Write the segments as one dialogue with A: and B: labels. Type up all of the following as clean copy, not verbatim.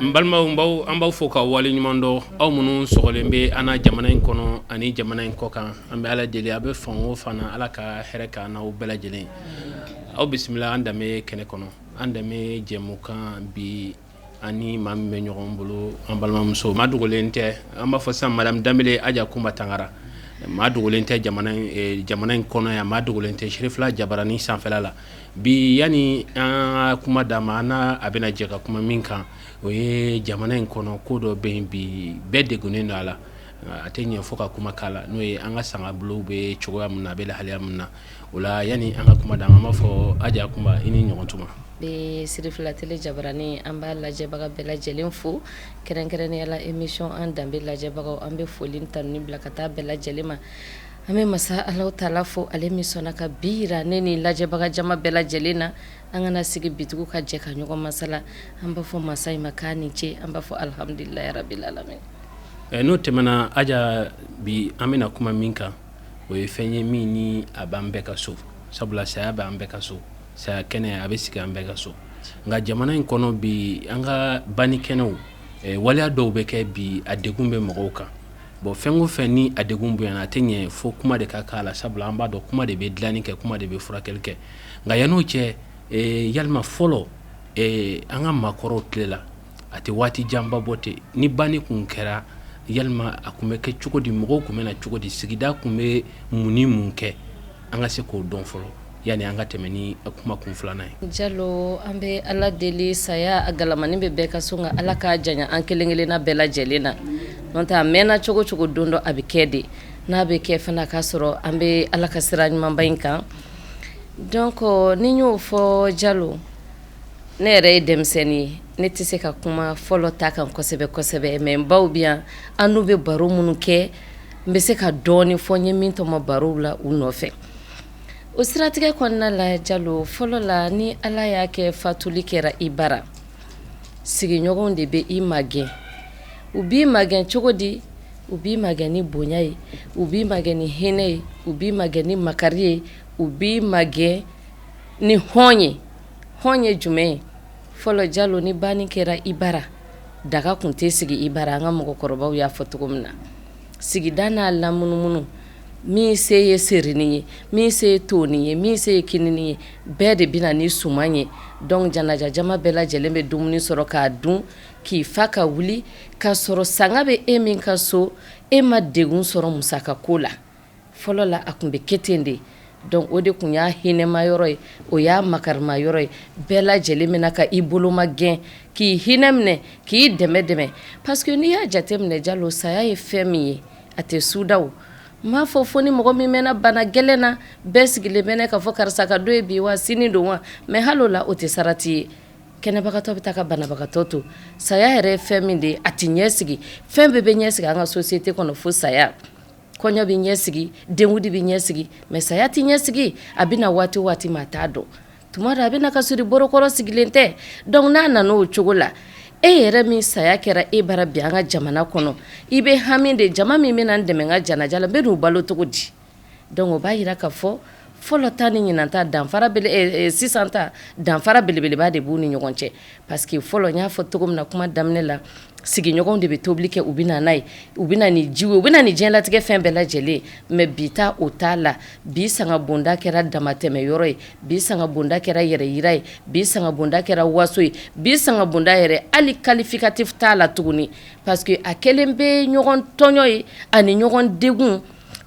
A: N balimaw an b'aw fo ka waleɲuman dɔn aw minnu sɔgɔlen bɛ an na jamana in kɔnɔ ani jamana in kɔ kan. An bɛ Ala deli a bɛ fan o fan na, Ala ka hɛrɛ k'an n'aw bɛɛ lajɛlen. Aw bisimila an danbe kɛnɛ kɔnɔ, an danbe jɛmukan bi ani maa min bɛ ɲɔgɔn bolo, an balimamuso maa dogolen tɛ, an b'a fɔ sisan madame Danbele Aja Kunba Tangara. Maa dogolen tɛ jamana in kɔnɔ yan, maa dogolen tɛ Sirifila Jabarani sanfɛla la. Bi yanni an ka kuma d'a ma, an n'a a bɛna jɛ ka kuma min kan, o ye jamana in kɔnɔ ko dɔ bɛ yen bi, bɛɛ degunnen don a la, a tɛ ɲɛ fo ka kuma k'a la, n'o ye an ka sangabulonw bɛ cogoya min na, a bɛ lahalaya min na. O la yanni an ka kuma d'a ma, an b'a fɔ Aja Kunba, i ni ɲɔgɔn tuma.
B: Bɛ Sirifila télé Jabarani, an b'a lajɛbaga bɛɛ lajɛlen fo, kɛrɛnkɛrɛnnenya la émission an danbe lajɛbagaw, an bɛ foli ni tanuni bila ka taa bɛɛ lajɛlen ma. An bɛ masa Alahu taala fo, ale min sɔnna ka bi jira ne ni lajɛbaga jama bɛɛ lajɛlen na. An ka na sigi bi tugun ka jɛ ka ɲɔgɔn masala. An b'a fɔ masa in ma k'a ni ce, an b'a fɔ alihamudulilayi rabil alamin.
A: N'o tɛmɛna Aja, bi an bɛna kuma min kan, o ye fɛn ye min ni a b'an bɛɛ ka so, sabula saya bɛ an bɛɛ ka so, saya kɛnɛ a bɛ sigi an bɛɛ ka so. Nka jamana in kɔnɔ bi, an ka banni kɛnɛw, waleya dɔw bɛ kɛ bi, a degun bɛ mɔgɔw kan. Bon, fɛn o fɛn ni a degun bonyana, a tɛ ɲɛ fo kuma de ka k'a la, sabula an b'a dɔn kuma de bɛ dilanni kɛ, kuma de bɛ furakɛli kɛ. Nka yann'o cɛ, yalima fɔlɔ an ka maakɔrɔw tile la, a tɛ waati janba bɔ ten, ni banni kun kɛra, yalima a tun bɛ kɛ cogo di? Mɔgɔw tun bɛ na cogo di? Sigida tun bɛ mun ni mun kɛ? An ka se k'o dɔn fɔlɔ yanni an ka tɛmɛ ni kuma kun filanan
B: ye. Jalo, an bɛ Ala deli, saya a galamani bɛ bɛɛ ka so, nka Ala k'a janya an kelen-kelenna bɛɛ lajɛlen na. N'o tɛ a mɛnna cogo cogo, don dɔ a bɛ kɛ de. N'a bɛ kɛ fana, k'a sɔrɔ an bɛ Ala ka sira ɲumanba in kan. Donc ni n y'o fɔ Jalo, ne yɛrɛ ye denmisɛnnin ye, ne tɛ se ka kuma fɔlɔ ta kan kosɛbɛ kosɛbɛ, mais n baw bɛ yan, an n'u bɛ baro minnu kɛ, n bɛ se ka dɔɔnin fɔ n ye min tɔmɔ barow la u nɔfɛ. O siratigɛ kɔnɔna la, Jalo, fɔlɔ la, ni Ala y'a kɛ fatuli kɛra i bara, sigiɲɔgɔnw de bɛ i magɛn. U b'i magɛn cogo di? U b'i magɛn ni bonya ye, u b'i magɛn ni hinɛ ye, u b'i magɛn ni makari ye, u b'i magɛn ni hɔn ye. Hɔn ye jumɛn ye? Fɔlɔ Jalo, ni banni kɛra i bara, daga tun tɛ sigi i bara. An ka mɔgɔkɔrɔbaw y'a fɔ cogo min na, sigida n'a lamunumunu, min se ye serini ye, min se ye toni ye, min se ye kinini ye, bɛɛ de bɛ na ni suman ye. Donc janaja jama bɛɛ lajɛlen bɛ dumuni sɔrɔ k'a dun k'i fa ka wuli, k'a sɔrɔ sanga bɛ e min ka so, e ma degun sɔrɔ musaka ko la. Fɔlɔ la, a tun bɛ kɛ ten de. Donc o de tun y'a hinɛma yɔrɔ ye, o y'a makarima yɔrɔ ye. Bɛɛ lajɛlen bɛna ka i boloma gɛn, k'i hinɛ minɛ, k'i dɛmɛ dɛmɛ, parce que n'i y'a jate minɛ Jalo, saya ye fɛn min ye, a tɛ suda. N m'a fɔ fo ni mɔgɔ min mɛnna bana gɛlɛn na, bɛɛ sigilen bɛ k'a fɔ karisa ka don ye bi wa sini don wa, mais hali o la, o tɛ sarati ye. Kɛnɛbagatɔ bɛ taa ka banabagatɔ to. Saya yɛrɛ ye fɛn min de ye, a tɛ ɲɛ sigi. Fɛn bɛɛ bɛ ɲɛ sigi an ka société kɔnɔ fo saya. Kɔɲɔ bɛ ɲɛ sigi, denkundi bɛ ɲɛ sigi, mais saya tɛ ɲɛ sigi. A bɛ na waati waati maa t'a dɔn. Tuma dɔ a bɛ na ka sɔrɔ i bolokɔrɔ sigilen tɛ. Donc n'a nana o cogo la, e yɛrɛ min saya kɛra e bara bi an ka jamana kɔnɔ, i bɛ hami de, jama min bɛna n dɛmɛ n ka janaja la, n bɛ n'u balo cogo di? Donc o b'a jira k'a fɔ fɔlɔ ta ni ɲinan ta danfara, sisan ta danfara belebeleba de b'u ni ɲɔgɔn cɛ, parce que fɔlɔ, n y'a fɔ cogo min na kuma daminɛ la, sigiɲɔgɔnw de bɛ tobili kɛ, u bɛ na n'a ye, u bɛ na ni jiw ye, u bɛ na ni diɲɛlatigɛ fɛn bɛɛ lajɛlen. Mais bi ta, o t'a la. Bi sanga bonda kɛra damatɛmɛ yɔrɔ ye, bi sanga bonda kɛra yɛrɛ yira ye, bi sanga bonda kɛra waso ye, bi sanga bonda yɛrɛ, hali qualificatif t'a la tuguni, parce que a kɛlen bɛ ɲɔgɔn tɔɲɔ ye ani ɲɔgɔn degun.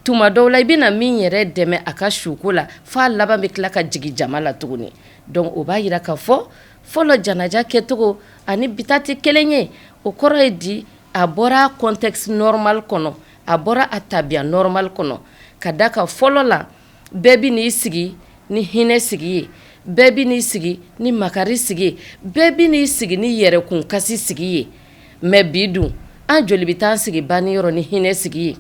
B: Tuma dɔw la, i bɛna min yɛrɛ dɛmɛ a ka suko la, f'a laban bɛ tila ka jigin jama la tuguni. Donc o b'a jira k'a fɔ fɔlɔ janaja kɛcogo ani bi ta tɛ kelen ye. O kɔrɔ ye di? A bɔra contexte normal kɔnɔ, a bɔra a tabiya normal kɔnɔ, ka da kan fɔlɔ la, bɛɛ bɛ n'i sigi ni hinɛ sigi ye, Bɛɛ bɛ n'i sigi ni makari sigi, bɛɛ bɛ n'i sigi ni yɛrɛkun kasi sigi ye. Mais bi dun, an joli bɛ taa sigi banni yɔrɔ ni hinɛ sigi ye?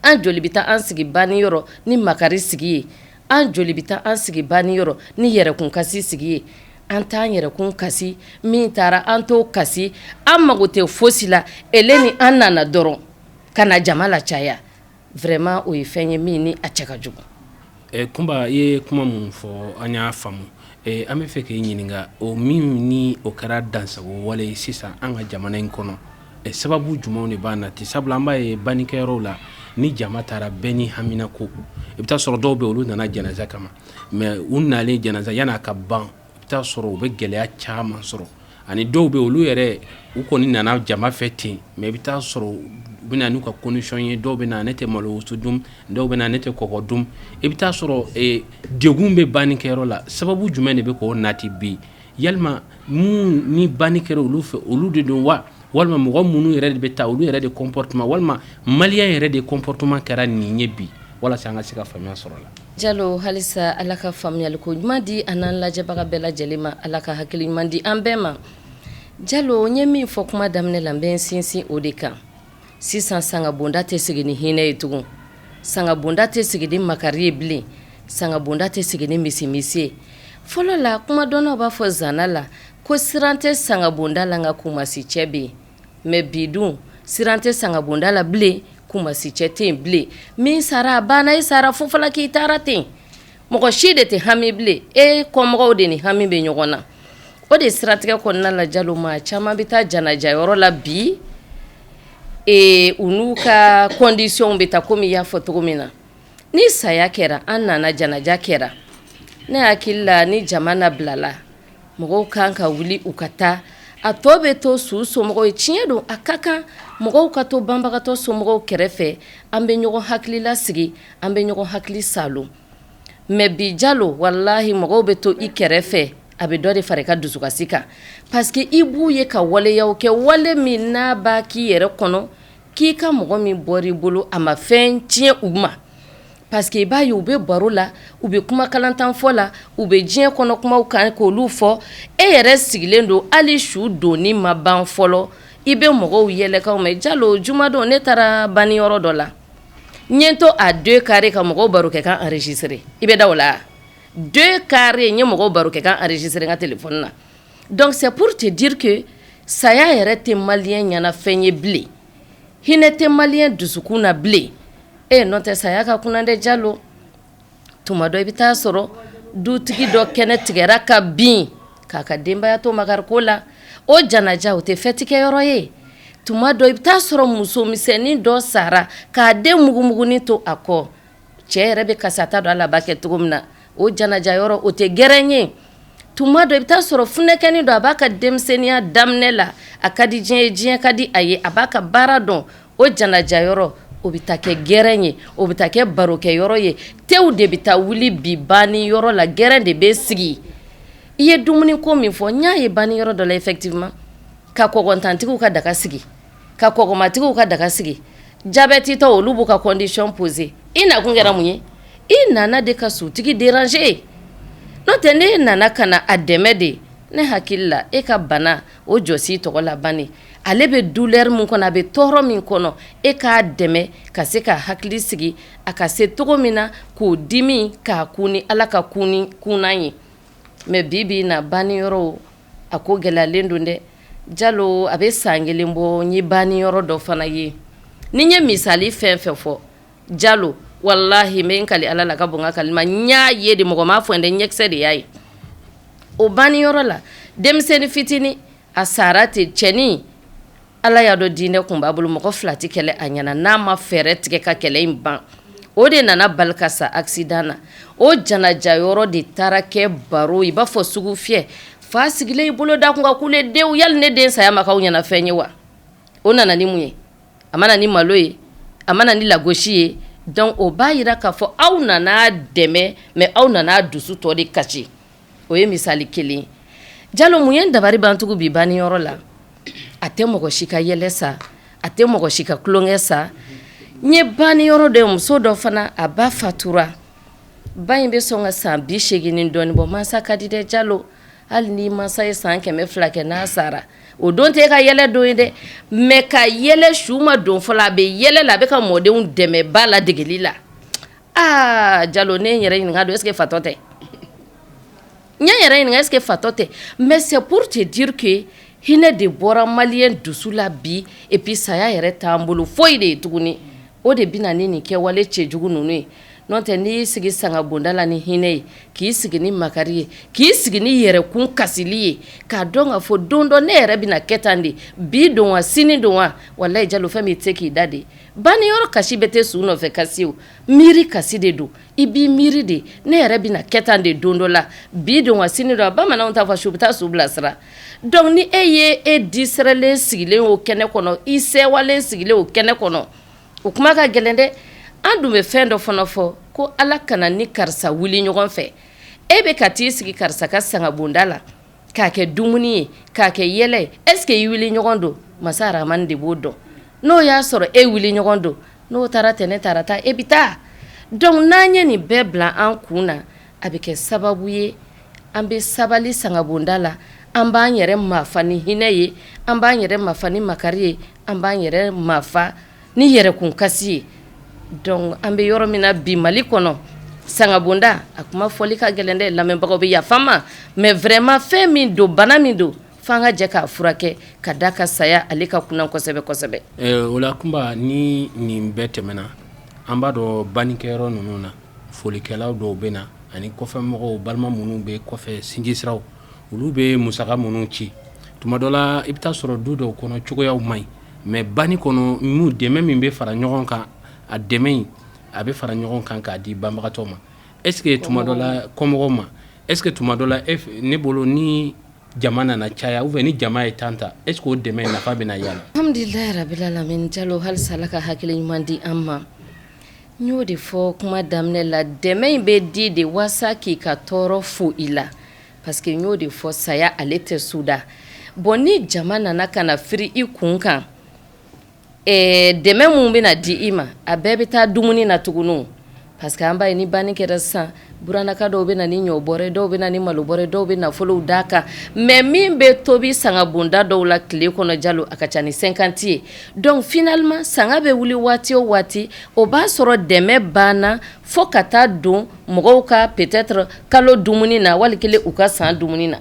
B: An joli bɛ taa an sigi banni yɔrɔ ni makari sigi ye? An joli bɛ taa an sigi banni yɔrɔ ni yɛrɛkun kasi sigi ye? An t'an yɛrɛkun kasi, min taara an t'o kasi, an mago tɛ fosi la, ele ni an nana dɔrɔn ka na jama la caya. Vraiment, o ye fɛn ye min ni a cɛ ka jugu.
A: Kunba, i ye kuma min fɔ, an y'a faamu. An bɛ fɛ k'i ɲininka, o min ni o kɛra dansago wale ye sisan an ka jamana in kɔnɔ, sababu jumɛnw de b'a nati? Sabula an b'a ye bannikɛyɔrɔw la, ni jama taara, bɛɛ ni hamina ko. I bɛ taa sɔrɔ dɔw bɛ, olu nana janaja kama, mais u nalen janaja, yan'a ka ban, i bɛ taa sɔrɔ u bɛ gɛlɛya caman sɔrɔ. Ani dɔw bɛ, olu yɛrɛ, u kɔni nana jama fɛ ten, mais i bɛ taa sɔrɔ u bɛ na n'u ka condition ye. Dɔw bɛ na, ne tɛ malo wusu dun, dɔw bɛ na, ne tɛ kɔgɔ dun. I bɛ taa sɔrɔ degun bɛ bannikɛyɔrɔ la. Sababu jumɛn de bɛ k'o nati bi? Yalima mun ni banni kɛra olu fɛ, olu de don wa, walima mɔgɔ minnu yɛrɛ de bɛ taa, olu yɛrɛ de comportement, walima malien yɛrɛ de comportement kɛra nin ye bi, walasa an ka se ka faamuya sɔrɔ la?
B: Jalo, halisa Ala ka faamuyaliko ɲuman di an n'an lajɛbaga bɛɛ lajɛlen ma. Ala ka hakili ɲuman di an bɛɛ ma. Jalo, n ye min fɔ kuma daminɛ la, n bɛ n sinsin o de kan sisan. Sangabonda tɛ sigi ni hinɛ ye tugun, sangabonda tɛ sigi ni makari ye bilen, sangabonda tɛ sigi ni misimisi ye. Fɔlɔ la, kumadɔnnaw b'a fɔ zana la ko siran tɛ sangabonda la, nka kunmasi cɛ bɛ yen. Mais bi dun, siran tɛ sangabonda la bilen, kunmasi cɛ tɛ yen bilen. Min sara, a banna, i sara fofala k'i taara ten, mɔgɔ si de tɛ hami bilen, e kɔmɔgɔw de ni hami bɛ ɲɔgɔn na. O de siratigɛ kɔnɔna la, Jalo, maa caman bɛ taa janajayɔrɔ la bi, u n'u ka condition bɛ taa. Komi i y'a fɔ cogo min na, ni saya kɛra, an nana, janaja kɛra, ne hakili la, ni jama nabilala, mɔgɔw kan ka wuli u ka taa, a tɔ bɛ to su somɔgɔw ye. Tiɲɛ don, a ka kan mɔgɔw ka to banbagatɔ somɔgɔw kɛrɛfɛ, an bɛ ɲɔgɔn hakili lasigi, an bɛ ɲɔgɔn hakili salo. Mais bi, Jalo, walahi, mɔgɔw bɛ to i kɛrɛfɛ, a bɛ dɔ de fara i ka dusukasi kan, parce que i b'u ye ka waleyaw kɛ, wale min n'a b'a k'i yɛrɛ kɔnɔ k'i ka mɔgɔ min bɔra i bolo, a ma fɛn tiɲɛ u ma. Parce que i b'a ye, u bɛ baro la, u bɛ kuma kalantan fɔ la, u bɛ diɲɛ kɔnɔ kumaw kan k'olu fɔ. E yɛrɛ sigilen don, hali su donni ma ban fɔlɔ, i bɛ mɔgɔw yɛlɛkanw mɛn. Jalo, jumadon, ne taara banniyɔrɔ dɔ la, n ye to a deux carré ka mɔgɔw baro kɛ kan enregistrer. I bɛ da o la, deux carré, n ye mɔgɔw baro kɛ kan enregistrer n ka téléphone na. Donc c'est pour te dire que saya yɛrɛ tɛ malien ɲɛna fɛn ye bilen, hinɛ tɛ malien dusukun na bilen. E n'o tɛ, saya ka kunna dɛ, Jalo. Tuma dɔ, i bɛ taa sɔrɔ dutigi dɔ kɛnɛ tigɛra ka bin k'a ka denbaya to makariko la, o janaja, o tɛ fɛtikɛyɔrɔ ye. Tuma dɔ, i bɛ taa sɔrɔ musomisɛnnin dɔ sara k'a den mugumugunin to a kɔ, cɛ yɛrɛ bɛ kasata don a la, a b'a kɛ cogo min na, o janaja yɔrɔ, o tɛ gɛrɛn ye. Tuma dɔ, i bɛ taa sɔrɔ funɛkɛnin dɔ, a b'a ka denmisɛnninya daminɛ la, a ka di diɲɛ ye, diɲɛ ka di a ye, a b'a ka baara dɔn, o janaja yɔrɔ, o bɛ taa kɛ gɛrɛn ye, o bɛ taa kɛ barokɛyɔrɔ ye. Tew de bɛ taa wuli bi banni yɔrɔ la, gɛrɛn de bɛ sigi. I ye dumuni ko min fɔ, n y'a ye banni yɔrɔ dɔ la, effectivement, ka kɔgɔntantigiw ka daga sigi, ka kɔgɔmatigiw ka daga sigi, jabɛtitɔ, olu b'u ka condition poser. I nakun kɛra mun ye? I nana de ka sutigi déranger. N'o tɛ, ne nana ka na a dɛmɛ de. Ne hakili la, e ka bana, o jɔsi tɔgɔ la banni, ale bɛ douleur min kɔnɔ, a bɛ tɔɔrɔ min kɔnɔ, e k'a dɛmɛ ka se ka hakili sigi, a ka se cogo min na k'o dimi k'a kun ni Ala ka kun kunnan ye. Mais bi bi na, banni yɔrɔ, a ko gɛlɛyalen don dɛ, Jalo. A bɛ san kelen bɔ, n ye banni yɔrɔ dɔ fana ye. Ni n ye misali fɛn fɛn fɔ, Jalo, walahi, n bɛ n kali Ala la ka bon n ka kalima, n y'a ye de, mɔgɔ m'a fɔ n dɛ, ɲɛkisɛ de y'a ye. O banni yɔrɔ la, denmisɛnnin fitinin, a sara ten. Cɛnin, Ala y'a dɔn, diinɛ kun b'a bolo, mɔgɔ fila tɛ kɛlɛ a ɲɛna n'a ma fɛɛrɛ tigɛ ka kɛlɛ in ban. O de nana bali ka sa accident na. O janaja yɔrɔ de taara kɛ baro, i b'a fɔ sugu fiyɛ. Fa sigilen i bolo da kun ka kule denw, yali ne den saya ma k'aw ɲɛna fɛn ye wa? O nana ni mun ye? A ma na ni malo ye, a ma na ni lagosi ye. Donc o b'a jira k'a fɔ aw nana dɛmɛ, mais aw nana dusu tɔ de kasi. O ye misali kelen. Jalo, mun ye dabari bantugu bi banni yɔrɔ la? A tɛ mɔgɔ si ka yɛlɛ sa, a tɛ mɔgɔ si ka tulonkɛ sa. N ye banni yɔrɔ dɔ ye, muso dɔ fana, a ba fatura. Ba in bɛ sɔn ka san 80 ni dɔɔnin bɔ. Mansa ka di dɛ Jalo. Hali ni mansa ye san 200 kɛ, n'a sara, o don tɛ e ka yɛlɛ don ye dɛ. Mais ka yɛlɛ, su ma don fɔlɔ, a bɛ yɛlɛ la, a bɛ ka mɔdenw dɛmɛ ba la degeli la. Aa Jalo, ne yɛrɛ ɲininka don, est-ce que fatɔ tɛ? N ye yɛrɛ ɲininka, est-ce que fatɔ tɛ? Mais c'est pour te dire que hinɛ de bɔra malien dusu la bi. Et puis saya yɛrɛ t'an bolo foyi de ye tuguni. O de bɛna ni nin kɛwale cɛjugu ninnu ye. N'o tɛ, n'i y'i sigi sangabonda la ni hinɛ ye, k'i sigi ni makari ye, k'i sigi ni yɛrɛkun kasili ye, k'a dɔn k'a fɔ don dɔ ne yɛrɛ bɛna kɛ tan de, bi don wa, sini don wa, walayi Jalo, fɛn min tɛ se k'i da de. Banniyɔrɔ kasi bɛɛ tɛ su nɔfɛ kasi o, miiri kasi de don. I b'i miiri de, ne yɛrɛ bɛna kɛ tan de don dɔ la, bi don wa, sini don wa. Bamananw t'a fɔ su bɛ taa su bilasira. Donc ni e ye e disɛrɛlen sigilen o kɛnɛ kɔnɔ, i sɛwalen sigilen o kɛnɛ kɔnɔ, o kuma ka gɛlɛn dɛ. An dun bɛ fɛn dɔ fana fɔ ko Ala kana ni karisa wuli ɲɔgɔn fɛ. E bɛ ka t'i sigi karisa ka sangabonda la k'a kɛ dumuni ye, k'a kɛ yɛlɛ ye, est ce que i wuli ɲɔgɔn don? Masa Arahamani de b'o dɔn. N'o y'a sɔrɔ e wuli ɲɔgɔn don, n'o taara tɛnɛ taara taa, e bɛ taa. Donc n'an ye nin bɛɛ bila an kun na, a bɛ kɛ sababu ye an bɛ sabali sangabonda la, an b'an yɛrɛ mafa ni hinɛ ye, an b'an yɛrɛ mafa ni makari ye, an b'an yɛrɛ mafa ni yɛrɛkun kasi ye. Donc an bɛ yɔrɔ min na bi Mali kɔnɔ, sangabonda a kuma fɔli ka gɛlɛn dɛ, lamɛnbagaw bɛ yafa n ma, mais vraiment fɛn min don, bana min don, f'an ka jɛ k'a furakɛ ka da ka saya ale ka kunna kosɛbɛ kosɛbɛ.
A: O la Kunba, ni nin bɛɛ tɛmɛna, an b'a dɔn bannikɛyɔrɔ ninnu na, folikɛlaw dɔw bɛ na ani kɔfɛmɔgɔw, balima minnu bɛ kɔfɛ, sinji siraw, olu bɛ musaka minnu ci. Tuma dɔ la, i bɛ taa sɔrɔ du dɔw kɔnɔ cogoyaw man ɲi, mais banni kɔnɔ, dɛmɛ min bɛ fara ɲɔgɔn kan, a dɛmɛ in a bɛ fara ɲɔgɔn kan k'a di banbagatɔ ma. Est ce que tuma dɔ la, kɔmɔgɔw ma, est ce que tuma dɔ la, ne bolo, ni jama nana caya ou bien ni jama ye tan ta, est ce que o dɛmɛ nafa bɛna y'a la?
B: Alhamdulilayi rabil alamin. Jalo, halisa Ala ka hakili ɲuman di an ma. N y'o de fɔ kuma daminɛ la, dɛmɛ in bɛ di de walasa k'i ka tɔɔrɔ fo i la, parce que n y'o de fɔ, saya ale tɛ suda. Bon, ni jama nana ka na firi i kun kan, dɛmɛ mun bɛna di i ma, a bɛɛ bɛ taa dumuni na tuguni, parce que an b'a ye ni banni kɛra sisan, buranaka dɔw bɛ na ni ɲɔ bɔrɛ, dɔw bɛ na ni malo bɔrɛ, dɔw bɛ nafolow d'a kan. Mais min bɛ tobi sangabonda dɔw la tile kɔnɔ, Jalo, a ka ca ni 50 ye. Donc finalement sanga bɛ wuli waati o waati, o b'a sɔrɔ dɛmɛ banna fo ka taa don mɔgɔw ka peut-être kalo dumuni na, wali kelen u ka san dumuni na,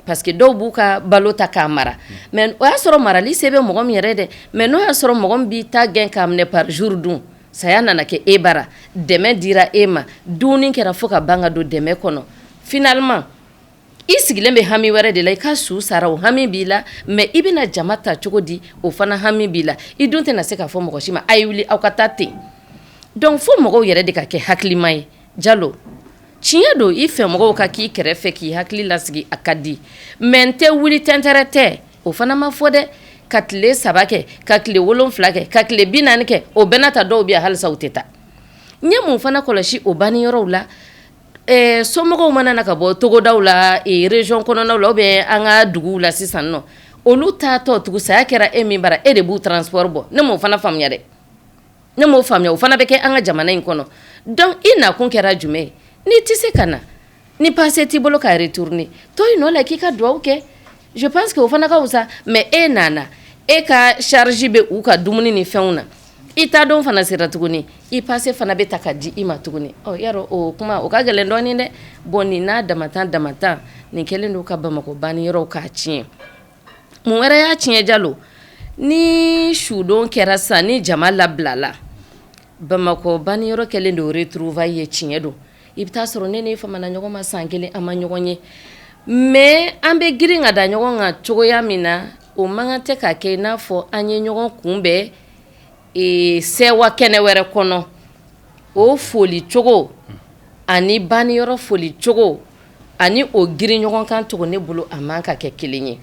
B: parce que dɔw b'u ka balo ta k'a mara. Mais o y'a sɔrɔ marali se bɛ mɔgɔ min yɛrɛ dɛ. Mais n'o y'a sɔrɔ mɔgɔ min b'i ta gɛn k'a minɛ par jour dun, saya nana kɛ e bara, dɛmɛ dira e ma, dumuni kɛra fo ka ban ka don dɛmɛ kɔnɔ, finalement i sigilen bɛ hami wɛrɛ de la. I ka su sara, o hami b'i la, mais i bɛna jama ta cogo di, o fana hami b'i la. I dun tɛna se k'a fɔ mɔgɔ si ma a ye wuli aw ka taa ten. Donc fo mɔgɔw yɛrɛ de ka kɛ hakilima ye. Jalo, tiɲɛ don, i fɛ mɔgɔw ka k'i kɛrɛfɛ k'i hakili lasigi, a ka di, mais n tɛ wuli tɛntɛrɛ tɛ, o fana ma fɔ dɛ. Ka tile 3 kɛ, ka tile 7 kɛ, ka tile 40 kɛ, o bɛɛ n'a ta dɔw bɛ yan halisa u tɛ taa. N ye mun fana kɔlɔsi o banni yɔrɔw la? Somɔgɔw mana na ka bɔ togodaw la, région kɔnɔnaw la ou bien an ka duguw la sisan nɔ, olu taatɔ tugu, saya kɛra e min bara, e de b'u transport bɔ. Ne m'o fana faamuya dɛ, ne m'o faamuya. O fana bɛ kɛ an ka jamana in kɔnɔ. Donc i nakun kɛra jumɛn ye? N'i tɛ se ka na, ni passe t'i bolo ka retourner, to yen nɔ la k'i ka dugawu kɛ. Je pense que o fana ka fisa. Mais e nana, e ka charge bɛ u ka dumuni ni fɛnw na, i ta don fana sera tuguni, i passe fana bɛ ta ka di i ma tuguni. Ɔ yarɔ, o kuma o ka gɛlɛn dɔɔnin dɛ. Bon, nin n'a damatan damatan, nin kɛlen don ka Bamakɔ banni yɔrɔw k'a tiɲɛ. Mun wɛrɛ y'a tiɲɛ, Jalo? Ni sudon kɛra sisan, ni jama labilala, Bamakɔ banni yɔrɔ kɛlen don retrouvailles ye. Tiɲɛ don, i bɛ taa sɔrɔ ne ni famana ɲɔgɔn ma san kelen, an ma ɲɔgɔn ye, mais an bɛ girin ka da ɲɔgɔn kan cogoya min na, o man kan tɛ ka kɛ i n'a fɔ an ye ɲɔgɔn kunbɛn sɛwa kɛnɛ wɛrɛ kɔnɔ. O foli cogo ani banni yɔrɔ foli cogo ani o girin ɲɔgɔn kan cogo, ne bolo a man ka kɛ kelen ye.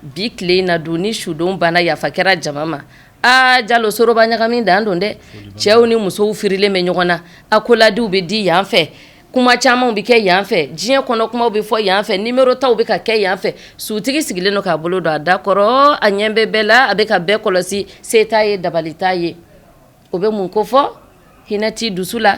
B: Bi tile in na dun, ni sudon banna, yafa kɛra jama ma, aa Jalo, soroba ɲagami dan don dɛ. Cɛw ni musow firilen bɛ ɲɔgɔn na, accolades bɛ di yan fɛ, kuma camanw bɛ kɛ yan fɛ, diɲɛ kɔnɔ kumaw bɛ fɔ yan fɛ, numéro taw bɛ ka kɛ yan fɛ. Sutigi sigilen don k'a bolo don a da kɔrɔ, a ɲɛ bɛ bɛɛ la, a bɛ ka bɛɛ kɔlɔsi. Se t'a ye, dabali t'a ye. O bɛ mun ko fɔ? Hinɛ t'i dusu la.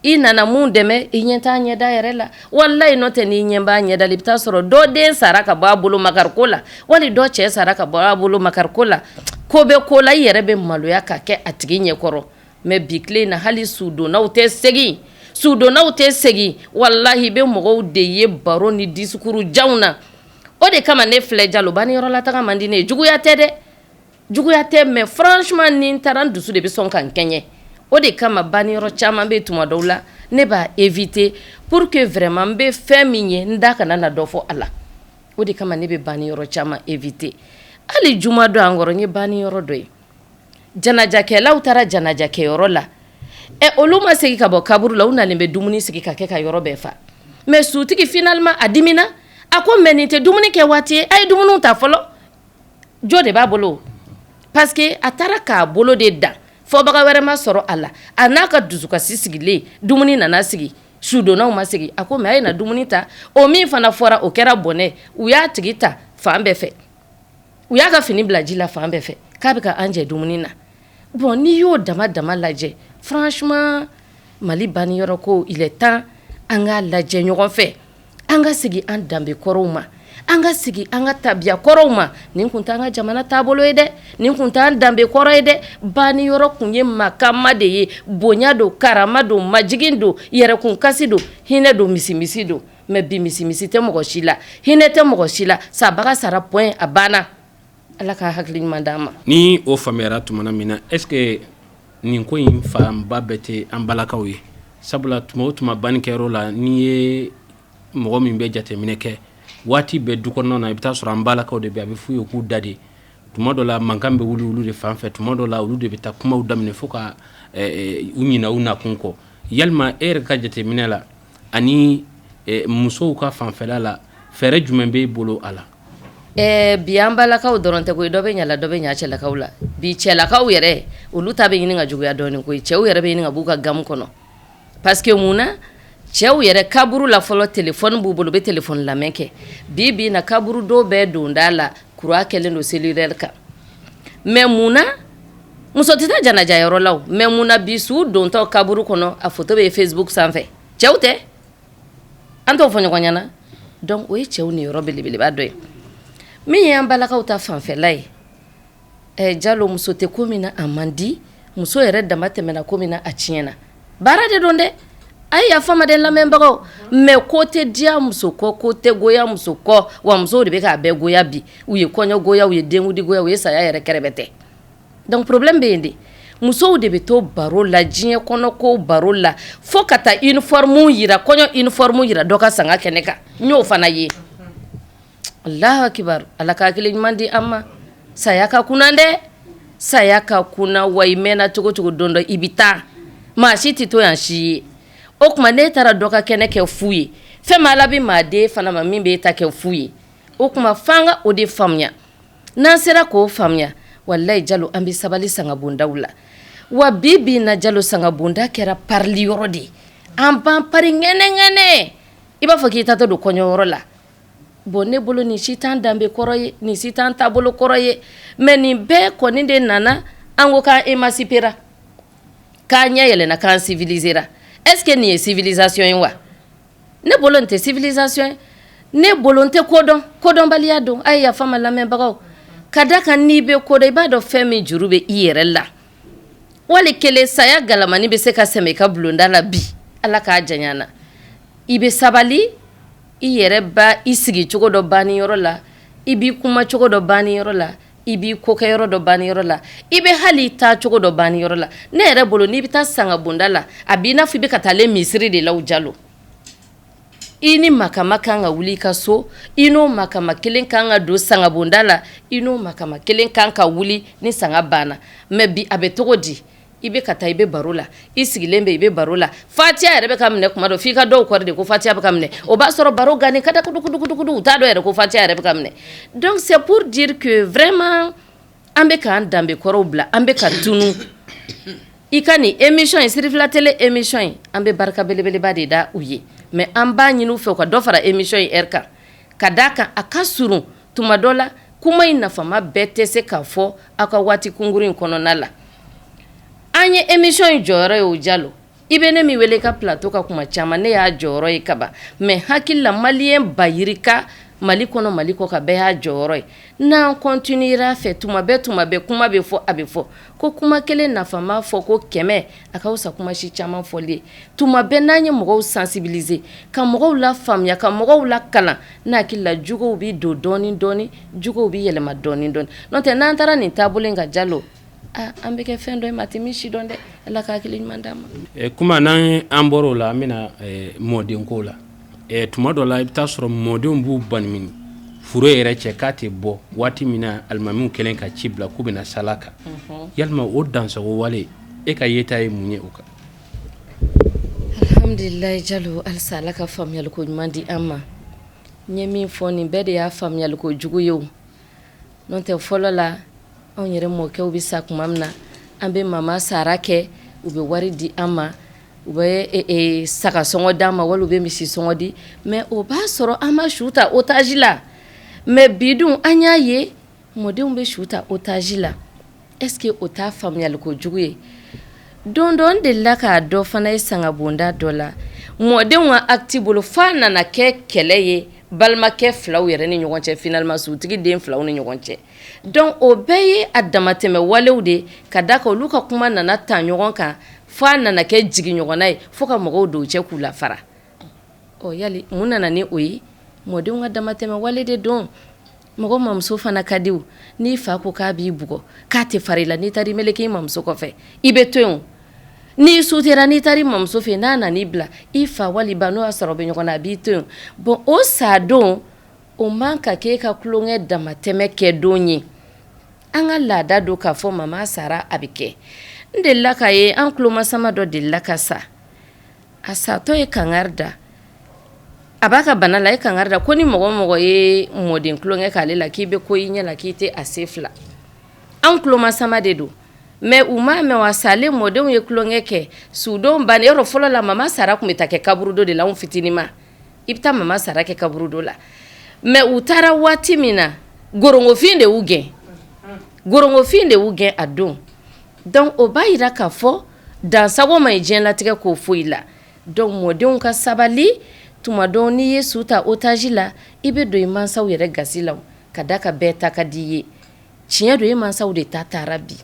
B: I nana mun dɛmɛ, i ɲɛ t'a ɲɛda yɛrɛ la. Walayi, n'o tɛ, n'i ɲɛ b'a ɲɛda la, i bɛ taa sɔrɔ dɔ den sara ka bɔ a bolo makariko la, wali dɔ cɛ sara ka bɔ a bolo makariko la. Ko bɛ ko la, i yɛrɛ bɛ maloya ka kɛ a tigi ɲɛkɔrɔ. Mais bi tile in na, hali sudonnaw tɛ segin, sudonnaw tɛ segin. Walahi, i bɛ mɔgɔw de ye baro ni discours janw na. O de kama ne filɛ, Jalo, baniyɔrɔla taga man di ne ye. Juguya tɛ dɛ, juguya tɛ, mais franchement, ni n taara, n dusu de bɛ sɔn ka n kɛɲɛ. O de kama baniyɔrɔ caman bɛ, tuma dɔw la ne b'a éviter pour que vraiment n bɛ fɛn min ye, n da kana na dɔ fɔ a la. O de kama ne bɛ baniyɔrɔ caman éviter. Hali juma dɔ an kɔrɔ, n ye baniyɔrɔ dɔ ye, janajakɛlaw taara janajakɛyɔrɔ la. Ɛ, olu ma segin ka bɔ kaburu la, u nalen bɛ dumuni sigi ka kɛ ka yɔrɔ bɛɛ fa. Mais sutigi finalement a dimina, a ko: "Mais nin tɛ dumuni kɛ waati ye, a ye dumuniw ta fɔlɔ." Jo de b'a bolo, parce que a taara k'a bolo de dan, fɔbaga wɛrɛ ma sɔrɔ a la. A n'a ka dusukasi sigilen, dumuni nana sigi, sudonnaw ma sigi. A ko: "Mais a ye na dumuni ta." O min fana fɔra, o kɛra bɔnɛ. U y'a tigi ta fan bɛɛ fɛ, u y'a ka fini bila ji la fan bɛɛ fɛ, k'a bɛ ka an jɛ dumuni na. Bon, n'i y'o dama dama lajɛ, franchement, Mali baniyɔrɔ ko, il est temps an k'a lajɛ ɲɔgɔn fɛ, an ka segin an danbe kɔrɔw ma, an ka sigi an ka tabiya kɔrɔw ma. Nin kun t'an ka jamana taabolo ye dɛ, nin kun t'an danbe kɔrɔ ye dɛ. Baniyɔrɔ kun ye makama de ye, bonya don, karama don, majigin don, yɛrɛkun kasi don, hinɛ don, misimisi don. Mais bi, misimisi tɛ mɔgɔ si la, hinɛ tɛ mɔgɔ si la. Sabaga sara, point, a banna. Ala ka hakili ɲuman d'an ma.
A: Ni o faamuyara tuma min na, est ce que nin ko in fanba bɛɛ tɛ an balakaw ye? Sabula tuma o tuma, bannikɛyɔrɔ la, n'i ye mɔgɔ min bɛ jateminɛ kɛ waati bɛɛ du kɔnɔna na, i bɛ taa sɔrɔ an balakaw de bɛ, a bɛ f'u ye k'u da de. Tuma dɔ la, mankan bɛ wuli olu de fan fɛ, tuma dɔ la, olu de bɛ taa kumaw daminɛ fo ka u ɲinɛ u nakun kɔ. Yalima e yɛrɛ ka jateminɛ la, ani musow ka fanfɛla la, fɛɛrɛ jumɛn b'e bolo a la?
B: Bi, an balakaw dɔrɔn tɛ koyi, dɔ bɛ ɲala, dɔ bɛ ɲa cɛlakaw la. Bi, cɛlakaw yɛrɛ, olu ta bɛ ɲini ka juguya dɔɔnin koyi. Cɛw yɛrɛ bɛ ɲini ka b'u ka gamu kɔnɔ, parce que mun na? Cɛw yɛrɛ kaburu la fɔlɔ, téléphone b'u bolo, u bɛ téléphone lamɛn kɛ. Bi bi na, kaburu dɔw bɛɛ donda la, courant kɛlen don cellulaire kan. Mais mun na muso tɛ taa janajayɔrɔ la o? Mais mun na bi, su dontɔ kaburu kɔnɔ, a photo bɛ Facebook sanfɛ? Cɛw tɛ, an t'o fɔ ɲɔgɔn ɲɛna. Donc o ye cɛw niyɔrɔ belebeleba dɔ ye. Min ye an balakaw ta fanfɛla ye, Jalo, muso tɛ ko min na, a man di. Muso yɛrɛ dama tɛmɛna ko min na, a tiɲɛna. Baara de don dɛ, a ye yafa ma dɛ, lamɛnbagaw. Mais ko tɛ diya muso kɔ, ko tɛ goya muso kɔ. Wa musow de bɛ k'a bɛɛ goya bi. U ye kɔɲɔ goya, u ye denkundi goya, u ye saya yɛrɛ kɛrɛbɛtɛ. Donc problème bɛ yen de. Musow de bɛ to baro la, diɲɛ kɔnɔ ko baro la, fo ka taa uniforme yira, kɔɲɔ uniforme yira dɔ ka sanga kɛnɛ kan. N y'o fana ye. Alahu akibaru, Ala ka hakili ɲuman di an ma. Saya ka kunna dɛ, saya ka kunna. Wa i mɛnna cogo cogo, don dɔ i bɛ taa, maa si tɛ to yan si ye. O tuma, n'e taara dɔ ka kɛnɛ kɛ fu ye, fɛn min Ala bɛ maa den fana ma min b'e ta kɛ fu ye. O tuma, f'an ka o de faamuya. N'an sera k'o faamuya, walayi Jalo, an bɛ sabali sangabondaw la. Wa bi bi in na, Jalo, sangabonda kɛra parili yɔrɔ de ye. An b'an pari ŋɛnɛ ŋɛnɛ, i b'a fɔ k'i taatɔ don kɔɲɔyɔrɔ la. Bon, ne bolo, nin si t'an danbe kɔrɔ ye, nin si t'an taabolo kɔrɔ ye. Mais nin bɛɛ kɔni de nana, an ko k'an émancipera, k'an ɲɛ yɛlɛnna, k'an civilisera. Est ce que nin ye civilisation ye wa? Ne bolo, nin tɛ civilisation ye. Ne bolo, n tɛ kodɔn, kodɔnbaliya don. A ye yafa ma, lamɛnbagaw. Ka da kan, n'i bɛ kodɔn, i b'a dɔn fɛn min juru bɛ i yɛrɛ la. Wali kelen, saya galamani bɛ se ka sɛmɛ i ka bulonda la bi, Ala k'a janya na. I bɛ sabali, i yɛrɛ ba i sigi cogo dɔ banni yɔrɔ la, i b'i kuma cogo dɔ banni yɔrɔ la, i b'i kokɛ yɔrɔ dɔ banni yɔrɔ la, i bɛ hali i taa cogo dɔ banni yɔrɔ la. Ne yɛrɛ bolo, n'i bɛ taa sangabonda la, a b'i n'a fɔ i bɛ ka taalen misiri de la. O Jalo, i ni makama kan ka wuli i ka so, i n'o makama kelen kan ka don sangabonda la, i n'o makama kelen kan ka wuli ni sanga banna. Mais bi, a bɛ cogo di? I bɛ ka taa, i bɛ baro la, i sigilen bɛ, i bɛ baro la, fatiya yɛrɛ bɛ ka minɛ kuma dɔ, f'i ka dɔw kɔrɔ de ko fatiya bɛ ka minɛ. O b'a sɔrɔ baro gannen kada kudukudukudu, u t'a dɔn yɛrɛ ko fatiya yɛrɛ bɛ ka minɛ. Donc c'est pour dire que vraiment, an bɛ k'an danbe kɔrɔw bila, an bɛ ka tunu. I ka nin émission in, Sirifila Télé émission in, an bɛ barika belebeleba de da u ye. Mais an b'a ɲini u fɛ u ka dɔ fara émission in heure kan, ka d'a kan a ka surun. Tuma dɔ la, kuma in nafama bɛɛ tɛ se ka fɔ aw ka waati kunkurun in kɔnɔna la. An ye émission in jɔyɔrɔ ye o, Jalo. I bɛ ne min wele ka plateau kan kuma caman, ne y'a jɔyɔrɔ ye kaban, mais hakili la maliyɛn ba yirika Mali kɔnɔ, Mali kɔ kan, bɛɛ y'a jɔyɔrɔ ye. N'an continuera fɛ tuma bɛɛ, tuma bɛɛ, kuma bɛ fɔ, a bɛ fɔ ko kuma kelen nafama fɔ ko 100, a ka fisa kuma si caman fɔli ye. Tuma bɛɛ n'an ye mɔgɔw sensibiliser, ka mɔgɔw la faamuya, ka mɔgɔw la kalan, ne hakili la jogow bɛ don dɔɔni dɔɔni, jogow bɛ yɛlɛma dɔɔni dɔɔni. N'o tɛ, n'an taara nin taabolo in kan, Jalo, an bɛ kɛ fɛn dɔ ye maa tɛ min si dɔn dɛ. Ala ka hakili ɲuman d'an ma.
A: Kuma n'an an bɔra o la, an bɛna mɔdenko la. Tuma dɔ la, i bɛ taa sɔrɔ mɔdenw b'u banimini foro yɛrɛ cɛ k'a tɛ bɔ waati min na alimamiw kɛlen ka ci bila k'u bɛna sala kan. Yalima o dansago wale, e ka yeta ye mun ye o kan?
B: Alhamdulilayi Jalo, halisa Ala ka faamuyaliko ɲuman di an ma. N ye min fɔ, nin bɛɛ de y'a faamuyaliko jugu ye o. N'o tɛ, fɔlɔ la, anw yɛrɛ mɔkɛw bɛ sa tuma min na, an bɛ mama sara kɛ, u bɛ wari di an ma, u bɛ saga sɔngɔ d'an ma wali u bɛ misi sɔngɔ di, mais o b'a sɔrɔ an ma su ta otage la. Mais bi dun, an y'a ye mɔdenw bɛ su ta otage la. Est-ce que o t'a faamuyaliko jugu ye? Don dɔ, n delila k'a dɔ fana ye sangabonda dɔ la, mɔdenw ka acte bolo, f'a nana kɛ kɛlɛ ye balimakɛ filaw yɛrɛ ni ɲɔgɔn cɛ, finalement sutigi den filaw ni ɲɔgɔn cɛ. Donc o bɛɛ ye a damatɛmɛ walew de ka da kan. Olu ka kuma nana ta ɲɔgɔn kan f'a nana kɛ jigi ɲɔgɔnna ye, fo ka mɔgɔw don cɛ k'u la fara. Ɔ yali mun nana ni o ye? Mɔdenw ka damatɛmɛ wale de don. Mɔgɔ mamuso fana ka di. N'i fa ko k'a b'i bugɔ, k'a tɛ fara i la, n'i taara i meleke i mamuso kɔfɛ, i bɛ to yen. N'i sutera, n'i taara i mamuso fɛ, n'a nan'i bila i fa wali ba, n'o y'a sɔrɔ bɛ ɲɔgɔn na, a b'i to yen. Bon, o sa don, o man ka k'e ka tulonkɛ damatɛmɛ kɛ don ye. An ka laada don k'a fɔ mama sara, a bɛ kɛ. N delila k'a ye, an tulomasama dɔ delila ka sa. A satɔ ye kangari da, a b'a ka bana la, a ye kangari da ko ni mɔgɔ mɔgɔ ye mɔden tulonkɛ k'ale la, k'i bɛ ko i ɲɛ la, k'i tɛ a se fila. An tulomasama de don, mais u m'a mɛn wa, salen, mɔdenw ye tulonkɛ kɛ sudenw bannen. Yɔrɔ fɔlɔ la, mama sara tun bɛ taa kɛ kaburudo de la. Anw fitininma, i bɛ taa mama sara kɛ kaburudo la. Mais u taara waati min na, gorongofin de y'u gɛn, gorongofin de y'u gɛn a don. Donc o b'a jira k'a fɔ dansago ma ye diɲɛlatigɛ k'o foyi la. Donc mɔdenw ka sabali. Tuma dɔw, n'i ye su ta otage la, i bɛ don i mansaw yɛrɛ gasi la, ka da ka bɛɛ ta ka di i ye. Tiɲɛ don, e mansaw de ta taara bi.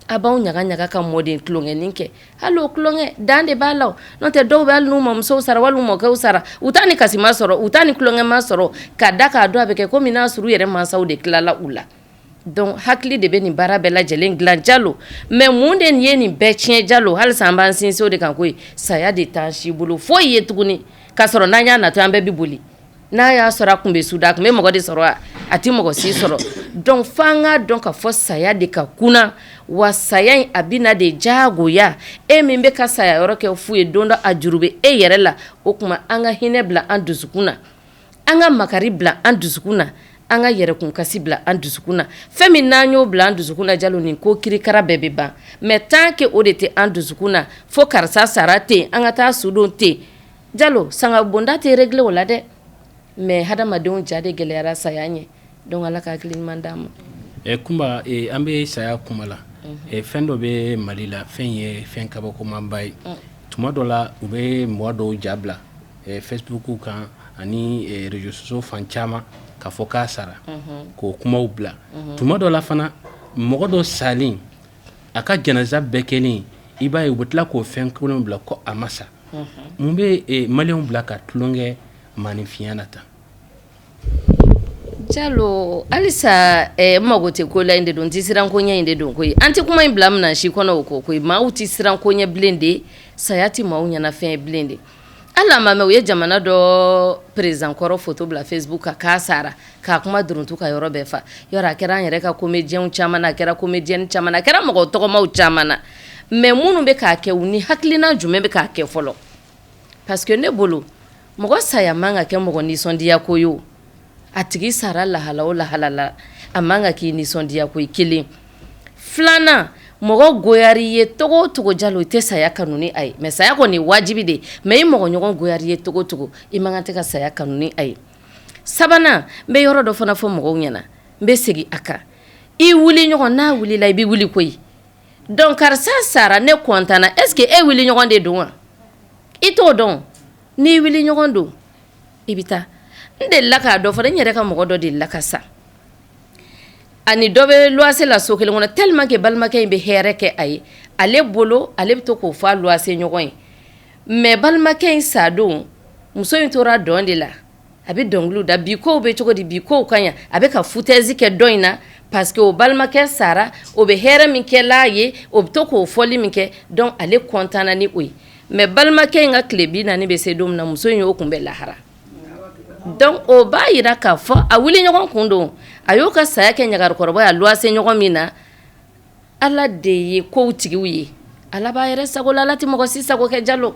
B: A b'aw ɲaga ɲaga ka mɔden tulonkɛnin kɛ. Hali o tulonkɛ, dan de b'a la. N'o tɛ, dɔw bɛ, hali n'u mamusow sara wali mɔkɛw sara, u t'a ni kasima sɔrɔ, u t'a ni tulonkɛma sɔrɔ, ka da k'a dɔn a bɛ kɛ komi n'a sɔrɔ u yɛrɛ mansaw de tilala u la. Donc hakili de bɛ nin baara bɛɛ lajɛlen dilan, Jalo. Mais mun de ye nin bɛɛ tiɲɛ, Jalo? Halisa an b'an sinsin o de kan koyi. Saya de t'an si bolo foyi ye tuguni, k'a sɔrɔ n'an y'a natɔ, an bɛɛ bɛ boli. N'a y'a sɔrɔ a tun bɛ suda, a tun bɛ mɔgɔ de sɔrɔ, a tɛ mɔgɔ si sɔrɔ. Donc f'an k'a dɔn ka fɔ saya de ka kunna wa. Saya in, a bɛ na de diyagoya. E min bɛ ka saya yɔrɔ kɛ fu ye, don dɔ a juru bɛ e yɛrɛ la. O tuma, an ka hinɛ bila an dusukun na, an ka makari bila an dusukun na, an ka yɛrɛkun kasi bila an dusukun na. Fɛn min n'an y'o bila an dusukun na, Jalo, nin ko kirikara bɛɛ bɛ ban. Mais tant que o de tɛ an dusukun na, fo karisa sara ten, an ka taa sudon ten, Jalo, sanga bonda tɛ régler o la dɛ. Mais hadamadenw ja de gɛlɛyara saya ɲɛ. Donc Ala ka hakili ɲuman d'an ma.
A: Kunba, an bɛ saya kuma la. Fɛn dɔ bɛ Mali la, fɛn ye fɛn kabakomanba ye. Tuma dɔ la, u bɛ mɔgɔ dɔw ja bila Facebook kan ani réseaux sociaux fan caman ka fɔ k'a sara, k'o kumaw bila. Tuma dɔ la fana, mɔgɔ dɔ salen, a ka janaza bɛɛ kɛlen, i b'a ye u bɛ tila k'o fɛn kelen bila ko a ma sa. Mun bɛ maliyɛnw bila ka tulonkɛ maaninfinya na tan?
B: Jalo, halisa n mago tɛ ko la in de don, n tɛ siran ko ɲɛ in de don koyi. An tɛ kuma in bila minɛn si kɔnɔ o kɔ koyi. Maaw tɛ siran ko ɲɛ bilen de, saya tɛ maaw ɲɛnafɛn ye bilen de. Hali a ma mɛn, u ye jamana dɔ président kɔrɔ photo bila Facebook kan k'a sara, k'a kuma duruntu ka yɔrɔ bɛɛ fa. Yɔrɔ a kɛra an yɛrɛ ka comédien caman na, a kɛra comédienne caman na, a kɛra mɔgɔ tɔgɔmaw caman na. Mais minnu bɛ k'a kɛ, u ni hakilina jumɛn bɛ k'a kɛ fɔlɔ? Parce que ne bolo, mɔgɔ saya man ka kɛ mɔgɔ nisɔndiya ko ye. O a tigi sara lahala o lahala la, a man ka k'i nisɔndiya ko ye. Kelen filanan, mɔgɔ goyari ye togo o togo, Jalo, i tɛ saya kanu ni a ye. Mais saya kɔni ye wajibi de. Mais i mɔgɔ ɲɔgɔn goyari ye togo o togo, i man kan tɛ ka saya kanu ni a ye. Sabanan, n bɛ yɔrɔ dɔ fana fɔ mɔgɔw ɲɛna, n bɛ segin a kan. I wuli ɲɔgɔn n'a wulila, i bɛ wuli koyi. Donc karisa sara, ne kɔntanna, est ce que e wuli ɲɔgɔn de don wa? I t'o dɔn. N'i wuli ɲɔgɔn don, i bɛ taa. N delila k'a dɔ fɔ, n yɛrɛ ka mɔgɔ dɔ delila ka sa, ani dɔ bɛ luwanse la so kelen kɔnɔ, tellement que balimakɛ in bɛ hɛrɛ kɛ a ye, ale bolo, ale bɛ to k'o fɔ a luwanse ɲɔgɔn ye. Mais balimakɛ in sa don, muso in tora dɔn de la, a bɛ dɔnkiliw da: bi kow bɛ cogo di, bi kow ka ɲi. A bɛ ka foutaise kɛ dɔ in na parce que o balimakɛ sara, o bɛ hɛrɛ min kɛ l'a ye, o bɛ to k'o fɔli min kɛ. Donc ale content na ni o ye. Mais balimakɛ in ka tile 40 bɛ se don min na, muso in y'o kunbɛn lahara. Donc o b'a jira k'a fɔ a wuli ɲɔgɔn kun don, a y'o ka saya kɛ ɲagarikɔrɔba ye a luwanse ɲɔgɔn min na. Ala de ye kow tigiw ye, Ala b'a yɛrɛ sago la, Ala tɛ mɔgɔ si sago kɛ, Jalo.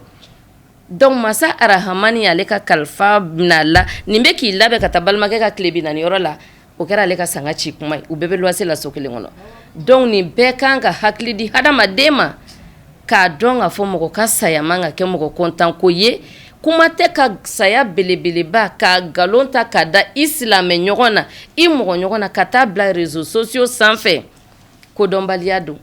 B: Donc masa Arahamani, ale ka kalifa minɛ a la, nin bɛ k'i labɛn ka taa balimakɛ ka tile 40 yɔrɔ la, o kɛra ale ka sanga ci kuma ye. U bɛɛ bɛ luwanse la so kelen kɔnɔ. Donc nin bɛɛ kan ka hakili di hadamaden ma k'a dɔn k'a fɔ mɔgɔ ka saya man ka kɛ mɔgɔ content ko ye. Kuma tɛ ka saya belebeleba ka nkalon ta ka da i silamɛ ɲɔgɔn na, i mɔgɔ ɲɔgɔn na, ka taa bila réseaux sociaux sanfɛ. Kodɔnbaliya don.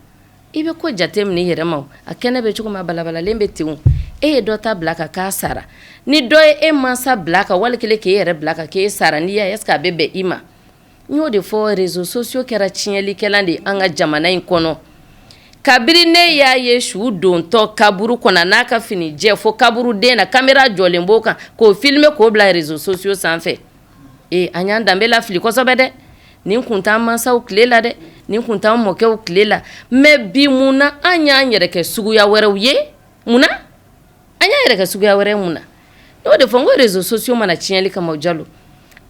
B: I bɛ ko jate minɛ i yɛrɛ ma, a kɛnɛ bɛ cogo min, a balabalalen bɛ ten. E ye dɔ ta bila ka k'a sara, ni dɔ ye e mansa bila ka, wali kelen k'e yɛrɛ bila ka k'e sara, n'i y'a ye, est-ce que a bɛ bɛn i ma? N y'o de fɔ, réseaux sociaux kɛra tiɲɛlikɛlan de ye an ka jamana in kɔnɔ. Kabini ne y'a ye su dontɔ kaburu kɔnɔ n'a ka fini jɛ fo kaburuden na, caméra jɔlen b'o kan k'o filmer k'o bila réseaux sociaux sanfɛ, ee, an y'an danbe lafili kosɛbɛ dɛ. Nin kun t'an mansaw tile la dɛ, nin kun t'an mɔkɛw tile la. Mais bi, mun na an y'an yɛrɛ kɛ suguya wɛrɛw ye? Mun na an y'an yɛrɛ kɛ suguya wɛrɛ? Mun na? N'o de fɔ, n ko réseaux sociaux mana tiɲɛli kama, Jalo,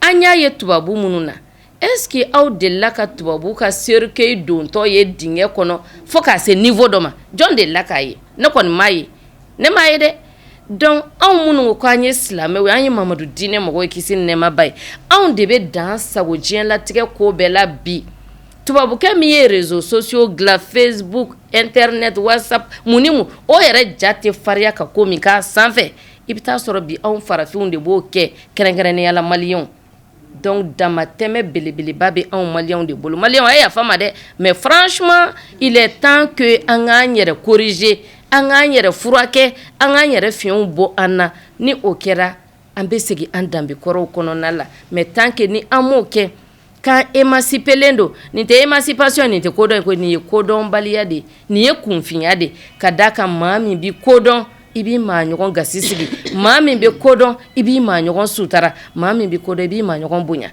B: an y'a ye tubabu minnu na. Est-ce que aw delila ka tubabu ka cercueil dontɔ ye dingɛ kɔnɔ fo k'a se niveau dɔ ma? Jɔn delila k'a ye? Ne kɔni m'a ye, ne m'a ye dɛ. Donc anw minnu ko k'an ye silamɛw ye, an ye Mamadu diinɛ mɔgɔw ye, kisi ni nɛɛma ba ye, anw de bɛ dan sago diɲɛlatigɛ ko bɛɛ la bi. Tubabukɛ min ye réseaux sociaux dilan, Facebook, internet, WhatsApp, mun ni mun, o yɛrɛ ja tɛ farinya ka ko min k'a sanfɛ, i bɛ taa sɔrɔ bi anw farafinw de b'o kɛ, kɛrɛnkɛrɛnnenya la maliyɛnw. Donc damatɛmɛ belebeleba bɛ anw maliyɛnw de bolo. Maliyɛnw, a ye yafa ma dɛ, mais franchement, il est temps que an k'an yɛrɛ corriger, an k'an yɛrɛ furakɛ, an k'an yɛrɛ fiɲɛw bɔ an na. Ni o kɛra, an bɛ segin an danbe kɔrɔw kɔnɔna la. Mais tant que ni an m'o kɛ, k'an émancipelen don, nin tɛ émancipation, nin tɛ kodɔn ye koyi, nin ye kodɔnbaliya de ye, nin ye kunfinya de ye. Ka d'a kan, maa min bɛ kodɔn, i b'i maa ɲɔgɔn gasi sigi. Maa min bɛ kodɔn, i b'i maa ɲɔgɔn sutara. Maa min bɛ kodɔn, i b'i maa ɲɔgɔn bonya.